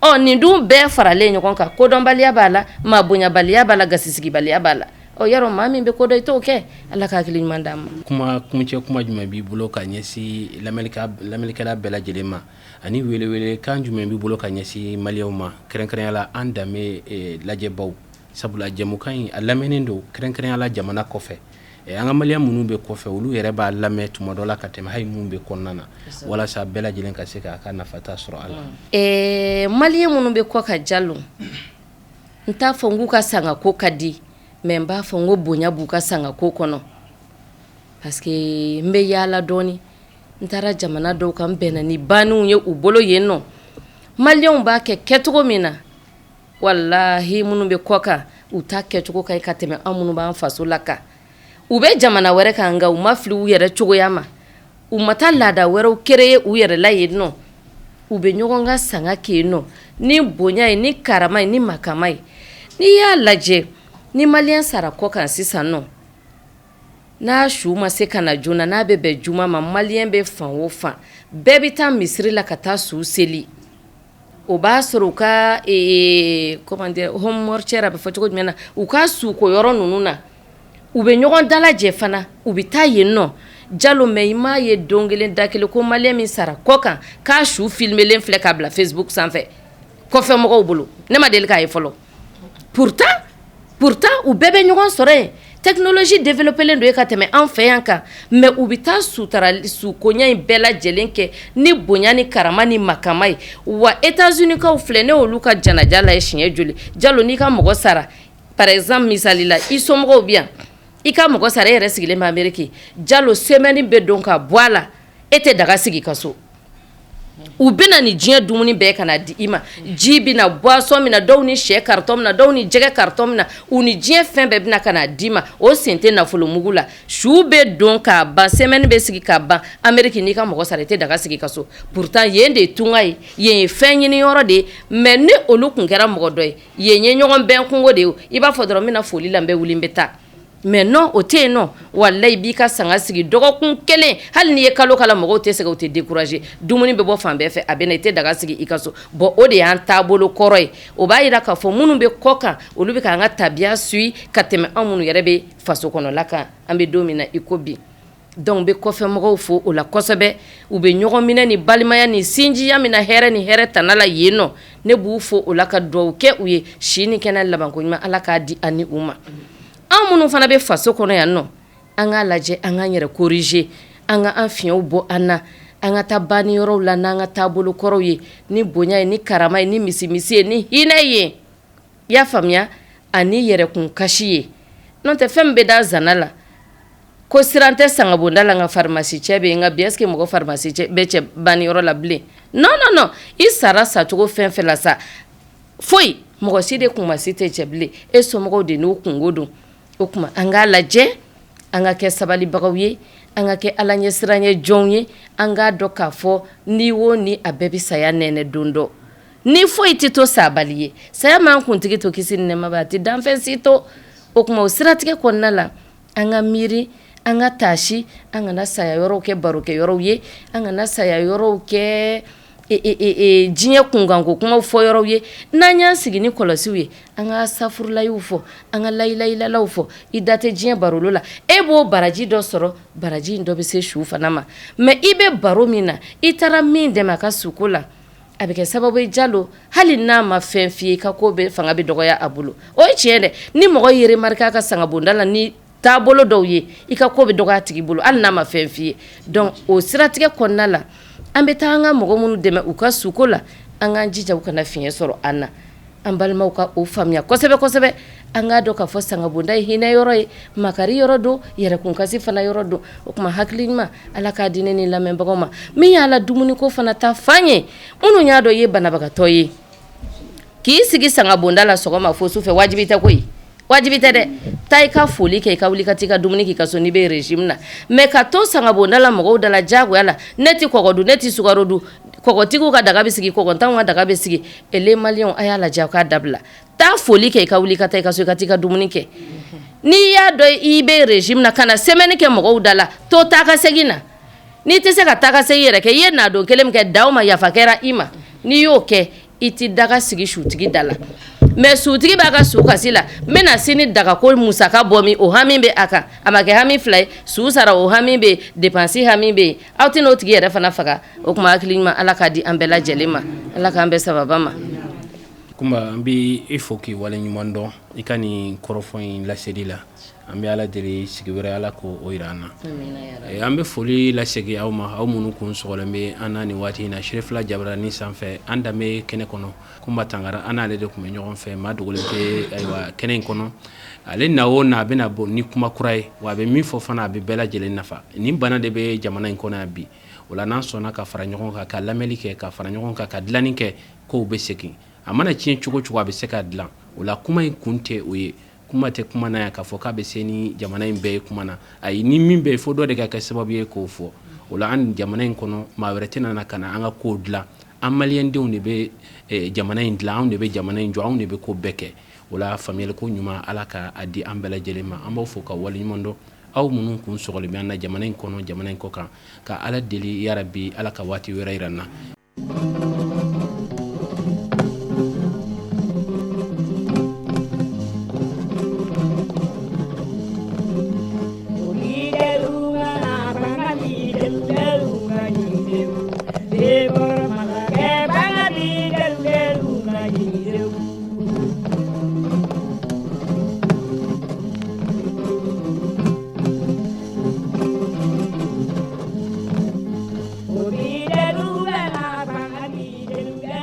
B: Ɔ, nin dun bɛɛ faralen ɲɔgɔn kan, kodɔnbaliya b'a la, maa bonyabaliya b'a la, gasisigibaliya b'a la. Ɔ, yarɔ, maa min bɛ kodɔn, i t'o kɛ. Ala ka hakili ɲuman d'an ma.
A: Kuma kuncɛ kuma jumɛn b'i bolo ka ɲɛsin lamɛnnikɛla bɛɛ lajɛlen ma, ani welewele kan jumɛn b'i bolo ka ɲɛsin maliyɛnw ma, kɛrɛnkɛrɛnya la an danbe lajɛbaw? Sabula jɛmukan in a lamɛnnen don kɛrɛnkɛrɛnya la jamana kɔfɛ. An ka maliyɛn minnu bɛ kɔfɛ, olu yɛrɛ b'a lamɛn tuma dɔ la ka tɛmɛ hali minnu bɛ kɔnɔna na, walasa bɛɛ lajɛlen ka se k'a ka nafata sɔrɔ a la.
B: Maliyɛn minnu bɛ kɔ ka, Jalo, n t'a fɔ n k'u ka sangako ka di, mais n b'a fɔ n ko bonya b'u ka sangako kɔnɔ, parce que n bɛ yaala dɔɔni, n taara jamana dɔw kan, n bɛnna ni banniw ye u bolo yen nɔ. Maliyɛnw b'a kɛ kɛcogo min na, walahi, minnu bɛ kɔ kan, u ta kɛcogo ka ɲi ka tɛmɛ an minnu b'an faso la kan. U bɛ jamana wɛrɛ kan, nka u ma fili u yɛrɛ cogoya ma, u ma taa laada wɛrɛw créer u yɛrɛ la yen nɔ. U bɛ ɲɔgɔn ka sanga kɛ yen nɔ ni bonya ye, ni karama ye, ni makama ye. N'i y'a lajɛ, ni maliyɛn sara kɔ kan sisan nɔ, n'a su ma se ka na joona, n'a bɛ bɛn juma ma, maliyɛn bɛ fan o fan, bɛɛ bɛ taa misiri la ka taa su seli. O b'a sɔrɔ u ka, comment dire, home mortuaire, a bɛ fɔ cogo jumɛn na, u ka suko yɔrɔ ninnu na, u bɛ ɲɔgɔn dalajɛ fana, u bɛ taa yen nɔ, Jalo. Mais i m'a ye don kelen da kelen ko maliyɛn min sara kɔ kan, k'a su filmelen filɛ k'a bila Facebook sanfɛ kɔfɛ mɔgɔw bolo. Ne ma deli k'a ye fɔlɔ. Pourtant u bɛɛ bɛ ɲɔgɔn sɔrɔ yen. Technologie développelen don ka tɛmɛ an fɛ yan kan, mais u bɛ taa sutara sukoɲa in bɛɛ lajɛlen kɛ ni bonya ni karama ni makama ye. Wa États-Unis kaw filɛ, ne olu ka janaja la ye siɲɛ joli, Jalo. N'i ka mɔgɔ sara, par exemple, misali la, i somɔgɔw bɛ yan, i ka mɔgɔ sara, e yɛrɛ sigilen bɛ Amérique, Jalo, semaine bɛ don ka bɔ a la, e tɛ daga sigi ka so. U bɛna ni diɲɛ dumuni bɛɛ ka na di i ma, ji bɛ na, boisson bɛ na, dɔw ni sɛ carton bɛ na, dɔw ni jɛgɛ carton bɛ na, u ni diɲɛ fɛn bɛɛ bɛna ka na d'i ma. O sen tɛ nafolo mugu la. Su bɛ don k'a ban, semaine bɛ sigi ka ban. Amérique, n'i ka mɔgɔ sara, i tɛ daga sigi ka so. Pourtant yen de ye tunga ye, yen ye fɛn ɲini yɔrɔ de ye. Mais ni olu tun kɛra mɔgɔ dɔ ye, yen ye ɲɔgɔn bɛn kungo de ye. I b'a fɔ dɔrɔn n bɛna foli la, n bɛ wuli n bɛ taa. Mais non, o tɛ yen nɔ. Walayi, i b'i ka sanga sigi dɔgɔkun kelen, hali n'i ye kalo kala, mɔgɔw tɛ sɛgɛn, u tɛ décourager. Dumuni bɛ bɔ fan bɛɛ fɛ, a bɛ na, i tɛ daga sigi i ka so. Bon, o de y'an taabolo kɔrɔ ye. O b'a jira k'a fɔ minnu bɛ kɔ kan, olu bɛ k'an ka tabiya suit ka tɛmɛ anw minnu yɛrɛ bɛ faso kɔnɔla kan. An bɛ don min na i ko bi, donc n bɛ kɔfɛmɔgɔw fo o la kosɛbɛ. U bɛ ɲɔgɔn minɛ ni balimaya ni sinjiya min na, hɛrɛ ni hɛrɛ tana la yen nɔ. Ne b'u fo o la ka dugawu kɛ u ye, si ni kɛnɛ labanko ɲuman, Ala k'a di ani u ma. An minnu fana bɛ faso kɔnɔ yan nɔ, an k'a lajɛ, an k'an yɛrɛ corriger, an ka an fiɲɛw bɔ an na, an ka taa banni yɔrɔw la n'an ka taabolo kɔrɔw ye, ni bonya ye, ni karama ye, ni misimisi ye, ni hinɛ ye, i y'a faamuya, ani yɛrɛkun kasi ye. N'o tɛ, fɛn min bɛ da zana la ko siran tɛ sangabonda la, nka farimasi cɛ bɛ yen. Nka bi, est ce que mɔgɔ farimasi cɛ bɛ cɛ banni yɔrɔ la bilen? Non, non, non. I sara sacogo fɛn fɛn la sa, foyi mɔgɔ si de kunmasi tɛ cɛ bilen, e somɔgɔw de n'u kungo don. O tuma an k'a lajɛ, an ka kɛ sabalibagaw ye, an ka kɛ Ala ɲɛsiranɲɛ jɔnw ye. An k'a dɔn k'a fɔ ni wo ni a bɛɛ bɛ saya nɛnɛ don dɔ, ni foyi tɛ to sabali ye. Saya m'an kuntigi to kisi ni nɛɛma b'a ye, a tɛ danfɛn si to. O tuma o siratigɛ kɔnɔna la, an ka miiri, an ka taasi, an kana saya yɔrɔw kɛ barokɛ yɔrɔw ye, an kana saya yɔrɔw kɛ diɲɛ kunkanko kumaw fɔ yɔrɔw ye. N'an y'an sigi ni kɔlɔsiw ye, an ka safurulayiw fɔ, an ka layilayilalaw fɔ, i da tɛ diɲɛ barolo la, e b'o baraji dɔ sɔrɔ, baraji in dɔ bɛ se su fana ma. Mais i bɛ baro min na, i taara min dɛmɛ a ka suko la, a bɛ kɛ sababu ye jalo, hali n'a ma fɛn f'i ye, i ka ko bɛ fanga bɛ dɔgɔya a bolo. O ye tiɲɛ dɛ. Ni mɔgɔ ye remarqué a ka sangabonda la ni taabolo dɔw ye, i ka ko bɛ dɔgɔya a tigi bolo, hali n'a ma fɛn f'i ye. Donc o siratigɛ kɔnɔna la, an bɛ taa an ka mɔgɔ minnu dɛmɛ u ka suko la, an k'an jija u kana fiɲɛ sɔrɔ an na. An balimaw ka o faamuya kosɛbɛ kosɛbɛ. An k'a dɔn k'a fɔ sangabonda ye hinɛ yɔrɔ ye, makari yɔrɔ don, yɛrɛkunkasi fana yɔrɔ don. O tuma hakili ɲuman, Ala k'a di ne ni lamɛnbagaw ma. Min y'a la dumuniko fana ta fan ye, minnu y'a dɔn i ye banabagatɔ ye, k'i sigi sangabonda la sɔgɔma fo sufɛ, wajibi tɛ koyi, wajibi tɛ dɛ. Taa i ka foli kɛ, i ka wuli ka taa i ka dumuni k'i ka so n'i bɛ régime na. Mais ka to sangabonda la mɔgɔw da la diyagoya la, ne tɛ kɔgɔ dun, ne tɛ sukaro dun, kɔgɔtigiw ka daga bɛ sigi, kɔgɔntanw ka daga bɛ sigi. Les Maliens, a y'a lajɛ, aw k'a dabila. Taa foli kɛ, i ka wuli ka taa i ka so, i ka taa i ka dumuni kɛ. N'i y'a dɔn i bɛ régime na, ka na semaine kɛ mɔgɔw da la, to taa ka segin na. N'i tɛ se ka taa ka segin yɛrɛ kɛ, i ye na don kelen min kɛ, da o ma, yafa kɛra i ma. N'i y'o kɛ, i tɛ daga sigi sutigi da la. Mais sutigi b'a ka su kasi la, n bɛna sini dagako musaka bɔ min, o hami bɛ a kan. A ma kɛ hami fila ye, su sara o hami bɛ yen, dépense hami bɛ yen. Aw tɛna o tigi yɛrɛ fana faga. O tuma hakili ɲuman, Ala k'a di an bɛɛ lajɛlen ma, Ala k'an bɛɛ sababa ma.
A: Kunba, an bɛ e fo k'i waleɲuman dɔn i ka nin kɔrɔfɔ in laseli la. An bɛ Ala deli, sigi wɛrɛ, Ala ko o jira an na. An bɛ foli lasegin aw ma, aw minnu kun sɔgɔlen bɛ an na nin waati in na Sirifila Jabarani sanfɛ, an danbe kɛnɛ kɔnɔ. Kunba Tangara, an n'ale de tun bɛ ɲɔgɔn fɛ, maa dogolen tɛ. Ayiwa, kɛnɛ in kɔnɔ, ale na o na, a bɛna bɔ ni kuma kura ye, wa a bɛ min fɔ fana, a bɛ bɛɛ lajɛlen nafa. Nin bana de bɛ jamana in kɔnɔ yan bi. O la, n'an sɔnna ka fara ɲɔgɔn kan, ka lamɛnni kɛ, ka fara ɲɔgɔn kan, ka dilanni kɛ, kow bɛ segin. A mana tiɲɛ cogo cogo, a bɛ se ka dilan. O la, kuma in kun tɛ o ye. Kuma tɛ kuma na yan k'a fɔ k'a bɛ se ni jamana in bɛɛ ye kuma na. Ayi, ni min bɛ yen, fo dɔ de ka kɛ sababu ye k'o fɔ. O la, an jamana in kɔnɔ, maa wɛrɛ tɛna na ka na an ka kow dilan. An maliyɛndenw de bɛ jamana in dilan, anw de bɛ jamana in jɔ, anw de bɛ ko bɛɛ kɛ. O la, faamuyaliko ɲuman, Ala ka a di an bɛɛ lajɛlen ma. An b'aw fo ka waleɲuman dɔn, aw minnu kun sɔgɔlen bɛ an na jamana in kɔnɔ, jamana in kɔ kan. Ka Ala deli, yarabi, Ala ka waati wɛrɛ yira an na.